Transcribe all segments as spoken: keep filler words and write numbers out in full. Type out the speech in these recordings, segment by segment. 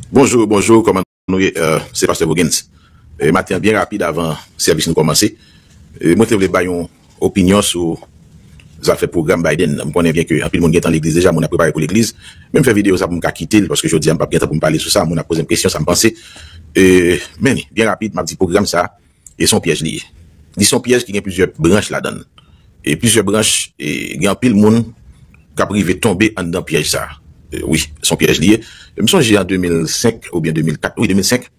Bonjou, bonjou, kòman nou ye? Euh, se Pastè Voguens. E maten an, byen rapid avan sèvis nou kòmanse, e mwen te vle bay yon opinyon sou zafè pwogram Biden nan. M konnen byen ke anpil moun gentan legliz deja, moun ap prepare pou legliz. Men m fè videyo sa pou m ka kite l, paske jodi a m p ap gentan pou m pale sou sa, moun ap poze m kesyon, sa m panse. E, men, byen rapid, m ap di pwogram sa, e se yon pyèj li ye. Li se yon pyèj ki gen plizyè branch ladan l. E plizyè branch, e gen anpil moun k ap rive tonbe anndan pyèj sa. E wi, se yon pyèj li ye. E m sonje an de mil senk oubyen de mil kat, wi, de mil senk,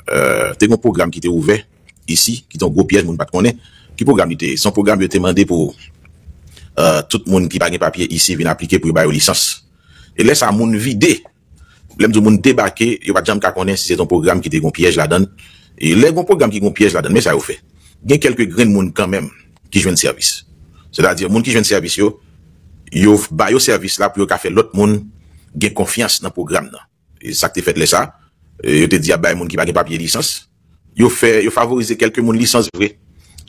euh, te gen yon pwogram ki te ouvè isi, ki te yon gwo pyèj, moun pa t konnen. Ki pwogram li te ye? Se yon pwogram yo te mande pou, euh, tout moun ki pa gen papye isi vin aplike pou yo ba yo lisans. E lè sa, moun vide. Lè m di w moun debake, yo pa t janm ka konnen si se te yon pwogram ki te gen pyèj ladan l. E lè gen pwogram ki gen pyèj ladan l, men sa yo fè. Gen kèlke grenn moun kanmenm ki jwenn sèvis. Sètadi, moun ki jwenn sèvis yo, yo ba yo sèvis la pou yo ka fè lòt moun gen konfyans nan pwogram nan. E sa k te fèt lè sa, e yo te di y ap bay moun ki pa gen papye lisans. Yo fè, yo favorize kèlke moun lisans vre.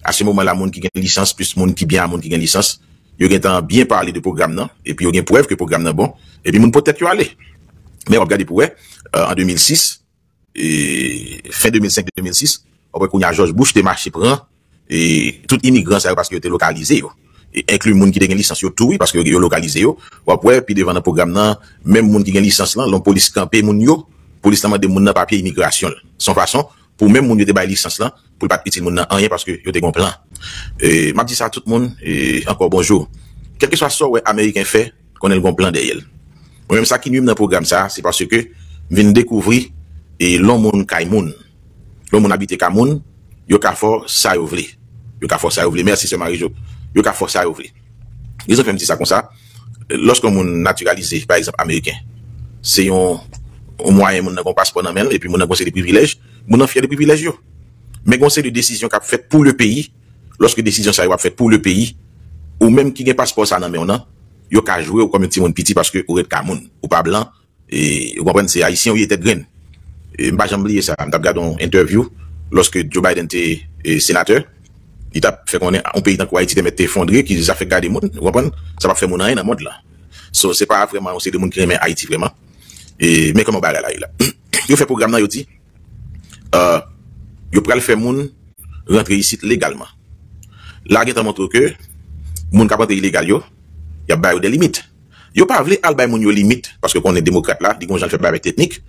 A se moman la, moun ki gen lisans, plis moun ki byen a moun ki gen lisans, yo gentan byen pale de pwogram nan, epi yo gen prèv ke pwogram nan bon, epi moun pot tèt yo ale. Men w ap gade pou wè, euh, an de mil sis, e, fen de mil senk, de mil sis, w ap wè kounye a Jòj Bush te mache pran, e, tout imigran sa yo paske yo te lokalize yo. E enkli moun ki te gen lisans yo tou, wi, paske yo, yo lokalize yo. W ap wè, pi devan nan pwogram nan, menm moun ki gen lisans lan, lè yon polis kanpe moun yo, polis lan mande moun nan papye imigrasyon l. Se yon fason pou menm moun yo te bay lisans lan, pou l pa t itil moun nan anyen paske yo te gen yon plan. E, m ap di sa a tout moun, e, ankò bonjou. Kèlkeswa sa w wè Ameriken fè, konnen l gen yon plan dèyè l. Mwen menm sa ki nwi m nan pwogram sa a, se paske m vin dekouvri, e, lè yon moun kay moun. Lè yon moun abite kay moun, yo ka fè w sa yo vle. Yo ka fè w sa yo vle. Mèsi, sè Marie-Jo. Yo ka fè w sa yo vle. Rezon fè m di sa konsa, lòske yon moun natiralize, pa egzanp, ameriken, se yon, yon mwayen moun nan gen yon paspò nan men l, epi moun nan gen yon seri de privilèj, moun nan fyè de privilèj yo. Men gen yon seri de desizyon k ap fèt pou le peyi, lòske desizyon sa yo ap fèt pou le peyi, ou menm ki gen paspò sa nan men w nan, yo ka jwe w kòm yon timoun piti paske ou ret kay moun, ou pa blan, e, ou konprann, se ayisyen ou ye tèt grenn. E, m pa janm bliye sa, m t ap gade yon entèvyou lòske Joe Biden te, e, senatè, li t ap fè konnen yon peyi tankou Ayiti te mèt te efondre, ki zafè gade moun, ou konprann, sa p ap fè moun anyen nan mond lan. So, se pa vrèman yon seri de moun ki renmen Ayiti vrèman. E, men kòman bagay la ye la. Yo fè pwogram nan, yo di, euh, yo pral fè moun rantre isit legalman. La gentan montre w ke moun k ap rantre ilegal yo, y ap ba yo de limit. Yo pa vle al bay moun yo limit, paske konnen demokrat la, li gon jan l fè bagay avèk teknik.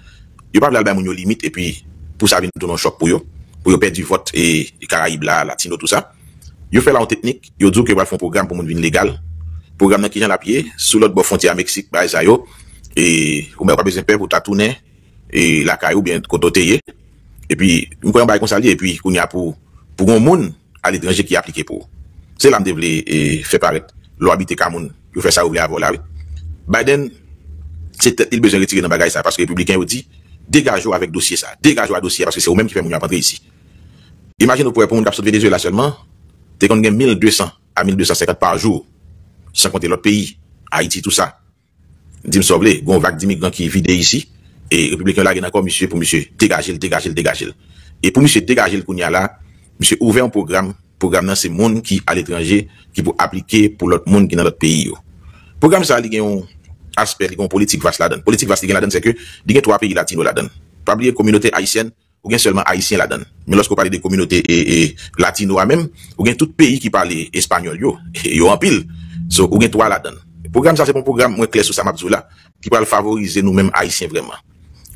Yo pa vle al bay moun yo limit, epi pou sa vin tounen yon chòk pou yo, pou yo pèdi vòt e, e Karayib la, Latino, tou sa. Yo fè la yon teknik, yo di w ke yo pral fè yon pwogram pou moun vin legal. Pwogram nan kijan l ap ye, sou lòt bò fwontyè a Meksik, bagay sa yo, e ou pa bezwen pè pou w ta tounen e lakay ou byen kote w te ye. Epi, m kwè yon bagay konsa l ye, epi kounye a pou, pou gon moun aletranje ki aplike pou ou. Se la m te vle, e, fè parèt. Lè w abite kay moun, yo fè sa yo vle avè w la, wi. Biden, se tèt li l bezwen retire nan bagay sa, paske repibliken yo di, degaje w avèk dosye sa. Degaje w a dosye a, paske se ou menm ki fè moun yo ap antre isi. Imajine w pou wè pou moun k ap sot Venezuela sèlman, te konn gen mil de san a mil de san senkant pa jou, san konte lòt peyi, Ayiti, tou sa. Di m sa w vle, gen yon vag d imigran ki vide isi, e repibliken yo lage nan kò misye pou misye degaje l, degaje l, degaje l. E pou misye degaje l kounye a la, misye ouvè yon pwogram, pwogram nan se moun ki aletranje ki pou aplike pou lòt moun ki nan lòt peyi yo. Pwogram sa a, li gen yon aspè, li gen yon politik vas ladan l. Politik vas li gen ladan l, se ke li gen twa peyi latino ladan l. Pa bliye kominote ayisyèn, ou gen sèlman ayisyen ladan l. Men lòske w pale de kominote e, e, latino a menm, ou gen tout peyi ki pale espanyòl yo. Yo anpil. So, ou gen twa ladan l. Pwogram sa, se pa yon pwogram, mwen klè sou sa m ap di w la, ki pral favorize nou menm ayisyen vrèman.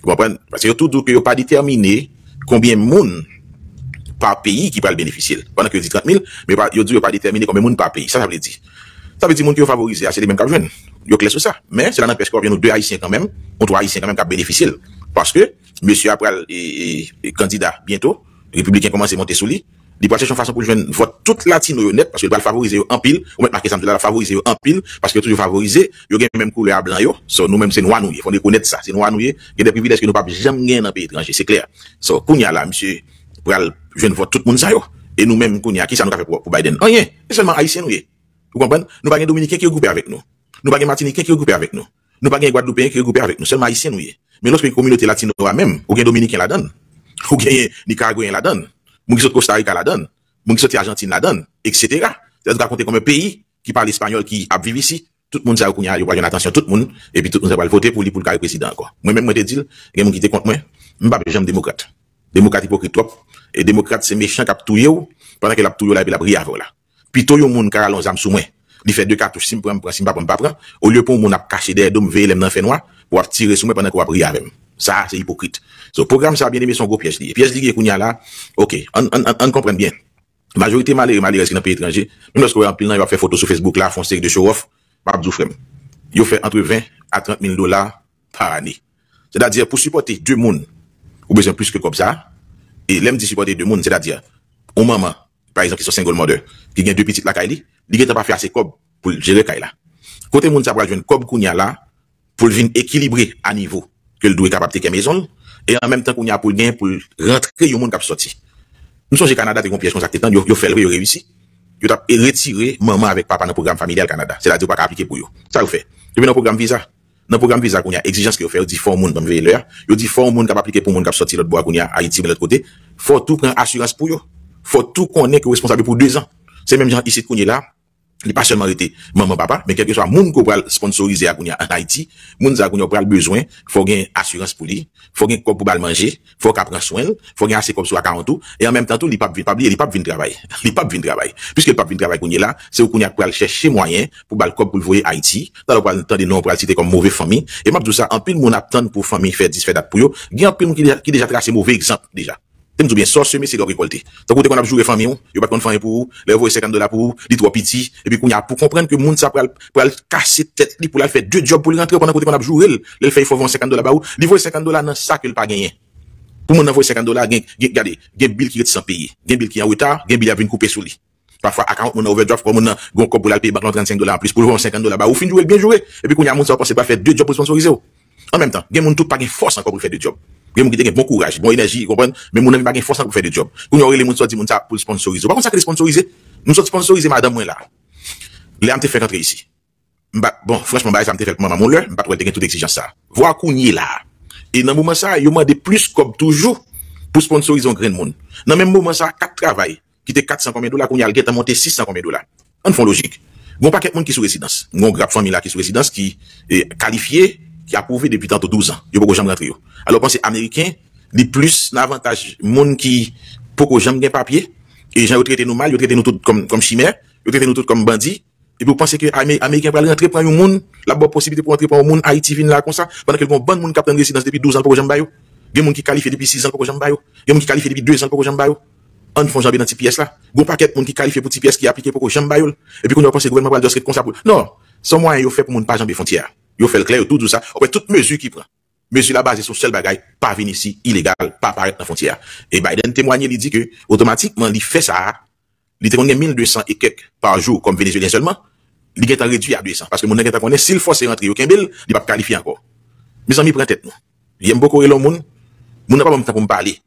Ou konprann? Paske yo tou di w ke yo pa detèmine konbyen moun pa peyi ki pral benefisye l. Pandan ke yo di trant mil, men pa, yo di yo pa detèmine konbyen moun pa peyi. Sa sa vle di? Sa vle di moun ke yo favorize a, se li menm k ap jwenn. Yo klè sou sa. Men, sela nanpèch ke w ap jwenn yon de ayisyen kanmenm, yon twa ayisyen kanmenm k ap benefisye l. Paske, mesye a pral, e, e, e, kandida byento, repibliken kòmanse monte sou li, li pral chèche yon fason pou l jwenn vòt tout latino yo nèt, paske l pral favorize yo anpil, ou mèt make sa m di w la, l ap favorize yo anpil, paske yo toujou favorize, yo gen menm koulè a blan yo, so nou menm se nwa nou ye, fò n rekonèt sa, se nwa nou ye, gen de privilèj ke nou p ap janm gen nan peyi etranje, se klè. So, kounye a la, misye pral jwenn vòt tout moun sa yo, e nou menm kounye a, kisa nou ka fè pou, pou Biden? Anyen, se sèlman ayisyen nou ye. Ou konprann? Nou pa gen dominiken ki regwoupe avèk nou. Nou pa gen matiniken ki regwoupe avèk nou. Nou pa gen gwadloupeyen ki regwoupe avèk nou. Sèlman ayisyen nou ye. Men lòske gen kominote latino a menm, ou gen dominiken ladan l. Ou gen nikaragweyen ladan l. Moun ki sot Kosta Rika ladan l. Moun ki soti Ajantin ladan l, etsetera. Sètadi ou ka konte konbyen peyi ki pale espanyòl ki ap viv isi. Tout moun sa yo kounye a, yo pral jwenn atansyon tout moun, epi tout moun sa yo pral vote pou li pou l ka reprezidan ankò. Mwen menm, mwen te di l, gen moun ki te kont mwen, m p ap janm demokrat. Demokrat ipokrit twòp, e demokrat se mechan k ap touye w, pandan ke l ap touye w la, epi l ap ri avè w la. Pito yon moun ka rale yon zam sou mwen, li fè de katouch, si m pran, m pran, si m pa pran, m pa pran, olye pou yon moun ap kache dèyè do m, veye lè m nan fènwa, pou ap tire sou mwen pandan ke w ap ri avè m. Sa a, se ipokrit. So, pwogram sa a, byeneme, se yon gwo pyèj li ye. Pyèj li ye kounye a la, oke, ann, ann, ann, ann konprann byen. Majorite malere, malerèz ki nan peyi etranje, menm lòske w wè anpil nan yo ap fè foto sou Facebook la, fè yon seri de show off, m ap di w, frè m, yo fè antre ven a trant mil dola pa ane. Sètadi, pou sipòte de moun, ou bezwen plis ke kòb sa a. E lè m di sipòte de moun, sètadi, yon manman, pa egzanp, ki se yon single mother, ki gen de pitit lakay li, li gentan pa fè ase kòb pou l jere kay la. Kote moun sa pral jwenn kòb kounye a la, pou l vin ekilibre a nivo ke l dwe kapab teke mezon l, e an menm tan kounye a pou l gen pou l rantre yon moun k ap sòti. M sonje Kanada te gen yon pyèj konsa k te tann, yo, yo fè l vre, yo reyisi. Yo t ap retire manman avèk papa nan pwogram familyal Kanada. Sètadi, ou pa ka aplike pou yo. Sa yo fè? Yo vin nan pwogram viza. Nan pwogram viza kounye a, egzijans ke yo fè, yo di fò yon moun, ban m veye lè a, yo di fò yon moun k ap aplike pou moun k ap sòti lòt bò a kounye a, Ayiti oubyen lòt kote, fò w tou pran asirans pou yo. Fò w tou konnen ke w responsab yo pou de zan. Se menm jan isit kounye la, li pa sèlman rete manman, papa, men kèlkeswa moun ke w pral sponsorize a kounye a ann Ayiti, moun sa a kounye a w pral bezwen, fò w gen asirans pou li, fò w gen kòb pou ba l manje, fò w ka pran swen l, fò w gen ase kòb sou akawont ou, e an menm tan tou, li p ap vin, pa bliye, li p ap vin travay. Li p ap vin travay. Piske li p ap vin travay kounye la, se ou kounye a k pral chèche mwayen pou ba l kòb pou l voye Ayiti, talè w pral tande non w pral site kòm move fanmi, e m ap di w sa, anpil moun ap tann pou fanmi fè dis, fè dat pou yo, gen anpil moun ki deja, ki deja trase move egzanp deja. Te m di w byen, sa w seme, se li w ap rekòlte. Tankou w te konn ap joure fanmi w, yo pa t konn fè anyen pou ou, lè yo voye senkant dola pou ou, li twò piti, epi kounye a, pou konprann ke moun sa pral, pral kase tèt li pou l al fè de djòb pou l rantre, pandan ke w te konn ap joure l, lè l fè efò voye yon senkant dola ba ou, li voye senkant dola nan sa ke l pa genyen. Pou moun nan voye senkant dola, gen, gen, gade, gen bil ki ret san peye, gen bil ki an reta, gen bil y ap vin koupe sou li. Pafwa, akawont moun nan overdraft, fò moun nan gen yon kòb pou l al peye bank lan trannsenk dola anplis, pou l voye yon senkant dola ba ou, ou fin joure l byen joure, epi kounye a, moun sa w panse l pral fè de djòb pou l sponsorize w. An menm tan, gen moun tou k pa gen fòs ankò pou l fè de djòb. Gen moun ki te gen bon kouraj, bon enèji, ou konprann? Men moun nan vin pa gen fòs ankò pou l fè de djòb. Kounye a, w rele moun sa, w di moun sa pou l sponsorize w. Ou pa konn sa k rele sponsorize? M sot sponsorize madanm mwen la. Lè a m te fèk antre isi. M pa, bon, franchman, bagay sa m te fè l pou manman m yon lè, m pa t wè l te gen tout egzijans sa. Vwa kounye la. E nan moman sa, yo mande plis kòb toujou pou sponsorize yon grenn moun. Nan menm moman sa, kat travay ki te kat san konbyen dola, kounye a l gentan monte sis san konbyen dola. Ann fè yon lojik. Gen yon pakèt moun ki sou rezidans. Gen yon grap fanmi la ki sou rezidans ki, e, kalifye, ki apwouve depi tanto douz an. Yo poko janm rantre yo. Alò, w panse Ameriken, li plis nan avantaj moun ki poko janm gen papye, e jan yo trete nou mal, yo trete nou tout kòm, kòm chimè, yo trete nou tout kòm bandi, epi w panse ke Ame-, Ameriken pral rantre pran yon moun, l ap ba w posiblite pou w rantre pran yon moun Ayiti vin la konsa, pandan ke l gen yon bann moun k ap tann rezidans depi douz an, l poko janm ba yo. Gen moun ki kalifye depi sis an, l poko janm ba yo. Gen moun ki kalifye depi de zan, l poko janm ba yo. Ann fè yon jan nan ti pyès la. Gen yon pakèt moun ki kalifye pou ti pyès ki aplike, poko janm ba yo l. Epi kounye a w panse gouvènman pral just ret konsa pou l. Non. Se yon mwayen yo fè pou moun pa janbe fwontyè a. Yo fè l klè, yo tou di w sa. Ou wè tout mezi ki pran. Mezi la baze sou sèl bagay, pa vin isi ilegal, pa parèt nan fwontyè a. E Biden temwanye, li di ke otomatikman li fè sa a, li te konn gen mil de san e kèk pa jou kòm Venezuelyen sèlman, li gentan redui a de san, paske moun nan gentan konnen si l fòse rantre yo kenbe l, li p ap kalifye ankò. Mezanmi, pran tèt nou. Yè m poko rele yon moun, moun nan pa ban m tan pou m pale.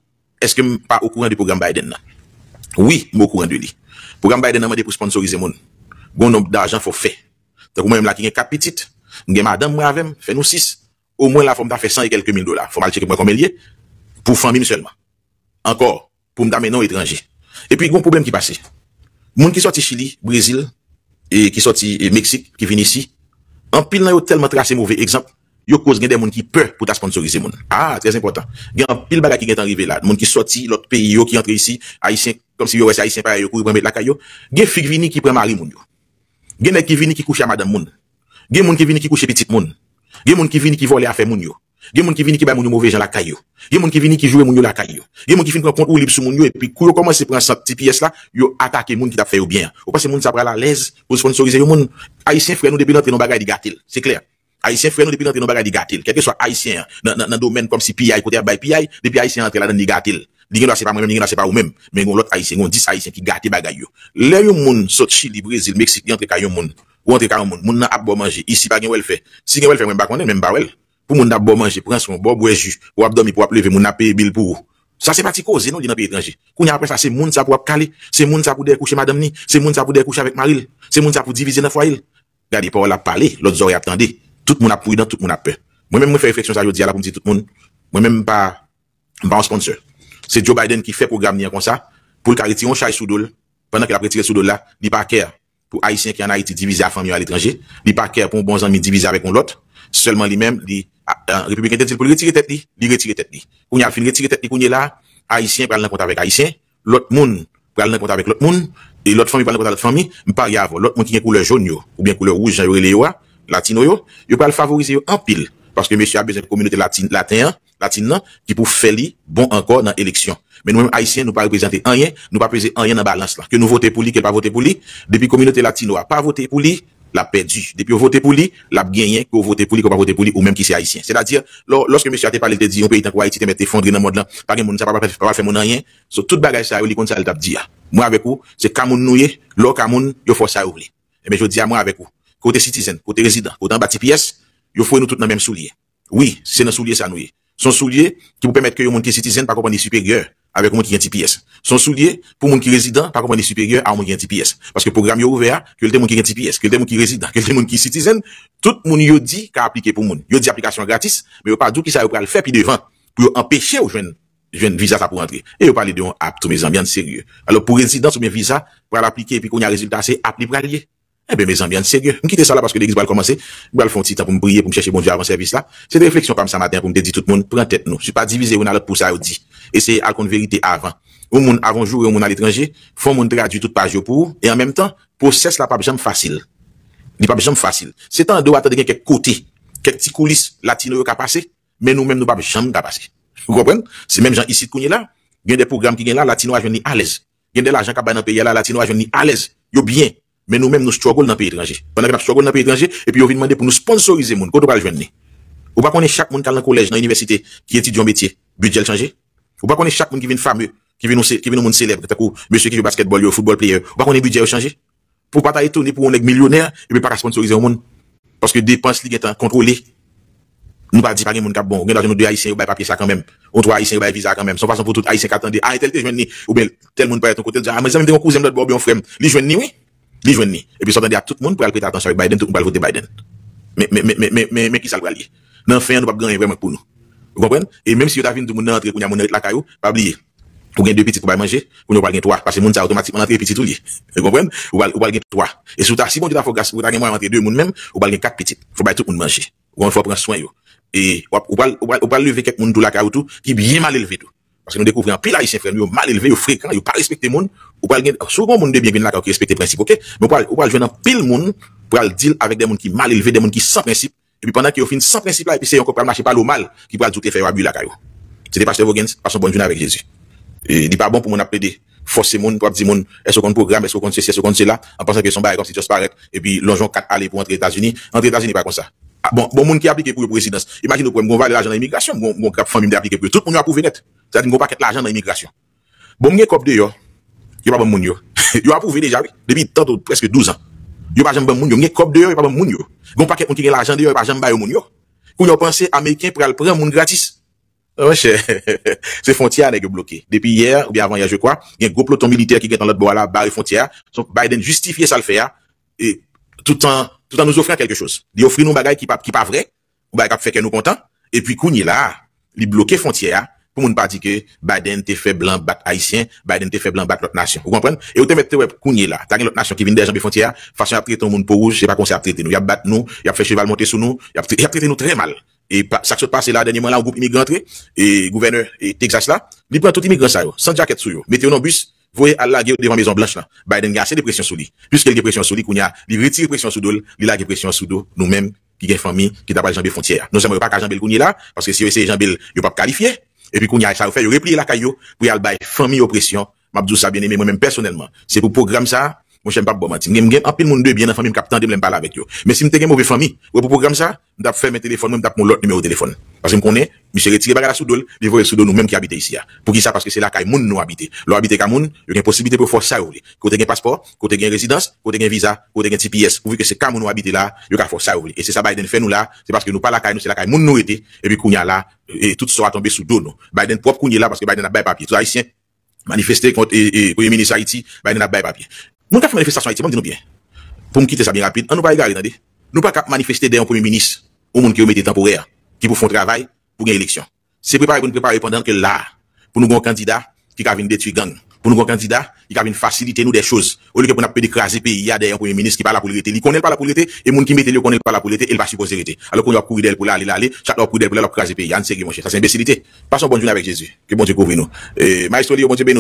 Èske m pa okouran de pwogram Biden nan? Wi, m okouran de li. Pwogram Biden nan mande pou sponsorize moun. Gon nonb dajan fò w fè. Tankou mwen menm la ki gen kat pitit, m gen madanm mwen avè m, fè nou sis. Omwen la fò m ta fè san e kèlke mil dola. Fò m al tcheke pou mwen konbyen l ye, pou fanmi m sèlman. Ankò, pou m ta mennen yon etranje. Epi gon pwoblèm ki pase. Moun ki sòti Chili, Brezil, e ki sòti, e, Meksik, ki vin isi, anpil nan yo tèlman trase move egzanp, yo koz gen de moun ki pè pou ta sponsorize moun. Ah, trè enpòtan. Gen anpil bagay ki gentan rive la. Moun ki sòti lòt peyi yo, ki antre isi, Ayisyen, kòmsi yo wè se Ayisyen parèy yo, kouri pran met lakay yo. Gen fi k vini ki pran mari moun yo. Gen nèg ki vini ki kouche a madanm moun. Gen moun ki vini ki kouche pitit moun. Gen moun ki vini ki vòlè afè moun yo. Gen moun ki vini ki bay moun yo move jan lakay yo. Gen moun ki vini ki joure moun yo lakay yo. Gen moun ki fin pran kont woulib sou moun yo, epi kou yo kòmanse pran sant ti pyès la, yo atake moun ki t ap fè yo byen an. Ou panse moun sa pral alèz pou l sponsorize yon moun? Ayisyen frè nou, depi l antre nan bagay, li gate l. Se klè. Ayisyen frè nou, depi l antre nan bagay, li gate l. Kèlkeswa Ayisyen an, nan, nan, nan domèn kòmsi piyay, kote y ap bay piyay, depi Ayisyen an antre ladan l, li gate l. Li gen dwa se pa mwen menm, li gen dwa se pa ou menm. Men gen lòt Ayisyen, gen dis Ayisyen ki gate bagay yo. Lè yon moun sot Chili, Brezil, Meksik, li antre kay yon moun, ou antre kay yon moun, moun nan ap ba w manje, isi pa gen wèlfè. Si gen wèlfè, mwen m pa konnen, men m pa wè l. Pou moun nan ap ba w manje, pran swen w, ba w bwè ji, pou w ap dòmi, pou w ap leve, moun nan ap peye bil pou ou. Sa se pa ti koze non, li nan peyi etranje. Kounye a, apre sa, se moun sa pou w ap kale, se moun sa pou dèyè kouche madanm ni, se moun sa pou dèyè kouche avèk mari l, se moun sa pou divize nan fwaye l. Gade, pawòl ap pale, lòt zòrèy ap tande. Tout moun ap pridan, tout moun ap pè. Mwen menm, mwen fè refleksyon sa jodi a la pou m di tout moun, mwen menm m pa, m pa yon sponsor. Se Joe Biden ki fè pwogram li an konsa, pou l ka retire yon chaj sou do l, pandan ke l ap retire l sou do l la, li pa care. pou Ayisyen ki ann Ayiti divize ak fanmi yo aletranje. Li pa kè pou yon bon zanmi divize avèk yon lòt. Sèlman li menm, li, a, a, Repibliken te di l pou l retire tèt li, li retire tèt li. Kounye a, l fin retire tèt li kounye la, Ayisyen pral nan kont avèk Ayisyen, lòt moun pral nan kont avèk lòt moun, e lòt fanmi pral nan kont avèk lòt fanmi. M parye avè w, lòt moun ki gen koulè jòn yo, oubyen koulè wouj, jan yo rele yo a, latino yo, yo pral favorize yo anpil, paske mesye a bezwen kominote latin, laten an, latin nan, ki pou fè li bon ankò nan eleksyon. Men nou menm Ayisyen, nou pa reprezante anyen, nou pa peze anyen nan balans lan. Ke nou vote pou li, ke l pa vote pou li, depi kominote latino a pa vote pou li, l ap pèdi. Depi yo vote pou li, l ap genyen, ke w vote pou li, ke w pa vote pou li, ou menm ki se Ayisyen. Sètadi, lò, lòske mesye a te pale, l te di yon peyi tankou Ayiti te mèt efondre nan mond lan, pa gen moun, sa pa pral, pa pral fè moun anyen. So, tout bagay sa yo, li konn sa l t ap di a. Mwen avèk ou, se ka moun nou ye, lè w ka moun, yo fè w sa yo vle. Ebyen, jodi a, mwen avèk ou. Kote citizen, kote rezidan, kote anba T P S, yo foure nou tout nan menm soulye. Wi, se nan soulye sa nou ye. Se yon soulye ki pou pèmèt ke yon moun ki citizen pa konprann li siperyè avèk yon moun ki gen T P S. Se yon soulye pou moun ki rezidan pa konprann li siperyè a yon moun ki gen T P S. Paske pwogram yo ouvè a, ke l te moun ki gen T P S, ke l te moun ki rezidan, ke l te moun ki citizen, tout moun yo di ka aplike pou moun. Yo di aplikasyon an gratis, men yo pa di w kisa yo pral fè pi devan pou yo anpeche w jwenn, jwenn viza sa pou antre. E yo pale de yon app tou, mezanmi, ann serye. Alò, pou rezidans oubyen viza, pral aplike, epi kounye a rezilta se app li pral ye. Enben, mezanmi, ann serye. M kite sa la paske legliz pral kòmanse. M pral fè yon ti tan pou m priye, pou m chèche Bondye avan sèvis la. Se te refleksyon pa m sa maten an pou m te di tout moun, pran tèt nou. Si pa divize youn a lòt pou sa yo di. Eseye al konn verite avan. Yon moun, avan w joure yon moun aletranje, fè yon moun tradui tout paj yo pou ou, e an menm tan, pwosès la p ap janm fasil. Li p ap janm fasil. Se tande w a tande gen kèk kote, kèk ti koulis latino yo ka pase, men nou menm nou p ap janm ka pase. Ou konprann? Se menm jan isit kounye la, gen de pwogram ki gen la, latino a jwenn li alèz. Gen de lajan k ap bay nan peyi a la, latino a jwenn li alèz. Yo byen. Men nou menm nou struggle nan peyi etranje. Pandan ke n ap struggle nan peyi etranje, epi yo vin mande pou nou sponsorize moun, kote w pral jwenn li? Ou pa konnen chak moun k al nan kolèj, nan inivèsite, ki etidye yon metye, bidjè l chanje? Ou pa konnen chak moun ki vin fame, ki vin yon se-, ki vin yon moun selèb, tankou mesye ki jwe basketball yo, football player, ou pa konnen bidjè yo chanje? Pou w pa ta etone pou yon nèg milyonè, epi pa ka sponsorize yon moun. Paske depans li gentan kontwole. Nou pa di pa gen moun k ap bon. Ou gen dwa jwenn yon de Ayisyen, yo bay papye sa kanmenm. Yon twa Ayisyen, yo bay viza a kanmenm. Se yon fason pou tout Ayisyen ka tande, a, entèl te jwenn li. Oubyen tèl moun parèt yon kote, l di, a, mezanmi, m te gen yon kouzen m lòtbò, oubyen yon frè m. Li jwenn li, wi. Li jwenn li. Epi sa w tande a tout moun pral prete atansyon avèk Biden, tout moun pral vote Biden. Men, men, men, men, men, men, men kisa l pral ye? Nan fen an, nou p ap gen anyen vrèman k pou nou. Ou konprann? E menm si yo ta vin di moun nan antre kounye a, moun nan ret lakay ou, pa bliye. Ou gen de pitit pou bay manje, kounye a ou pral gen twa. Paske moun sa a otomatikman antre pitit ou li ye. Ou konprann? Ou pral, ou pral gen twa. E si w ta, si Bondye ta fè w gras, ou ta gen mwayen antre de moun menm, ou pral gen kat pitit. Fò bay tout moun manje. Ou konprann? Fò pran swen yo. E w ap, ou pral, ou pral, ou pral leve kèk moun tou lakay ou tou, ki byen mal elve tou. Paske nou dekouvri anpil Ayisyen, frè m, yo mal elve, yo frekan, yo pa respekte moun. Ou pral gen, si w gen yon moun de byen vin lakay ou ki respekte prensip, oke? Men ou pral, ou pral jwenn anpil moun pral deal avèk de moun ki mal elve, de moun ki san prensip. Epi pandan ke yo fin san prensip la, epi se yon kòk pral mache pa lo mal ki pral di w te fè yo abi lakay ou. Se te pastè Voguens, pase yon bòn jounen avèk Jezi. E li pa bon pou moun ap plede fòse moun, pou ap di moun, èske w konn pwogram, èske w konn sesi, èske w konn sela, an pansan ke se yon bagay kòmsi just parèt, epi lonje yon kat ale pou antre Etazini. Antre Etazini pa konsa. A, bon, bon, moun ki aplike pou yo pou rezidans. Imajine w pou wè m gon valè lajan nan imigrasyon, m gon, m gon grap fanmi m te aplike pou yo. Tout moun yo apwouve nèt. Sa di m gon pakèt lajan nan imigrasyon. Bon, m gen kòb deyò. Yo pa ban m moun yo. Yo apwouve deja, wi. Depi tanto prèske douz an. Yo pa janm ban m moun yo. M gen kòb deyò, yo pa ban m moun yo. Gon pakèt moun ki gen lajan deyò, yo pa janm ba yo moun yo. Kounye a w panse Ameriken pral pran moun gratis. Oh, monchè, se fwontyè a nèg yo bloke. Depi yè, oubyen avan yè, je crois, gen gwo ploton militè ki gentan lòt bò a la, bare fwontyè a. So, Biden jistifye sa l fè a. E, tout an, tout an nous offrant quelque chose. Li ofri nou bagay ki pa, ki pa vrè, yon bagay k ap fè kè nou kontan, epi kounye la a, li bloke fwontyè a, pou moun pa di ke Biden te fè blan bat Ayisyen, Biden te fè blan bat lòt nasyon. Ou konprann? E ou te mèt te wè kounye la, ta gen lòt nasyon ki vin dèjanbe fwontyè a, fason y ap trete yon moun po wouj, se pa konsa y ap trete nou. Y ap bat nou, y ap fè cheval monte sou nou, y ap, y ap trete nou trè mal. E pa, sa k sot pase la, dènyèman la, yon gwoup imigran antre, e gouvènè, e Texas la, li pran tout imigran sa yo, san djakèt sou yo, mete yo nan bis, voye al lage yo devan Mezon Blanch lan. Biden gen ase de presyon sou li. Piske l gen presyon sou li, kounye a, li retire presyon sou do l, li lage presyon sou do nou menm ki gen fanmi ki ta pral janbe fwontyè a. Non sèlman yo pa ka janbe l kounye la, paske si yo eseye janbe l, yo p ap kalifye. Epi kounye a, sa yo fè, yo repliye lakay yo pou y al bay fanmi yo presyon. M ap di w sa, byeneme, mwen menm pèsonèlman, se pou pwogram sa a, monchè, m p ap ba w manti. M gen, m gen anpil moun de byen nan fanmi m k ap tande m lè m pale avèk yo. Men si m te gen move fanmi, ou wè, pou pwogram sa a, m t ap fèmen telefòn mwen, m t ap pran yon lòt nimewo telefòn. Paske m konnen, misye retire bagay la sou do l, li voye l sou do nou menm ki abite isi a. Poukisa? Paske se lakay moun nou abite. Lè w abite ka moun, yo gen posiblite pou yo fè w sa yo vle. Kote gen paspò, kote gen rezidans, kote gen viza, kote gen T P S. Pouvi ke se ka moun ou abite la, yo ka fè w sa yo vle. E se sa Biden fè nou la, se paske nou pa lakay nou, se lakay moun nou rete. Epi kounye a la, e tout sò a tonbe sou do nou. Biden pwòp kounye la, paske Biden ap bay papye. Tout Ayisyen manifeste kont, e, e, premye minis Ayiti, Biden ap bay papye. Moun k ap fè manifestasyon Ayiti, ban m di nou byen. Pou m kite sa byen rapid, ann nou pa egare, tande. Nou pa ka ap manifeste dèyè yon premye minis, yon moun ke yo mete tanporè, ki pou fè yon travay pou gen eleksyon. Se prepare pou n prepare pandan ke l la a, pou nou gen yon kandida ki ka vin detwi gang, pou nou gen yon kandida, li ka vin fasilite nou de choz. Olye ke pou n ap pede kraze peyi a dèyè yon premye minis ki pa la pou l rete. Li konnen l pa la pou l rete, e moun ki mete l yo konnen l pa la pou l rete, e l pa sipoze rete. Alò kounye a w ap kouri dèyè l pou l ale, l ale, chak lè w ap kouri dèyè l pou l ale, l ap kraze peyi a. Ann serye, monchè. Sa se enbesilite. Pase yon bòn jounen avèk Jezi. Ke Bondye kouvri nou. E, Maestro Leo, Bondye beni w.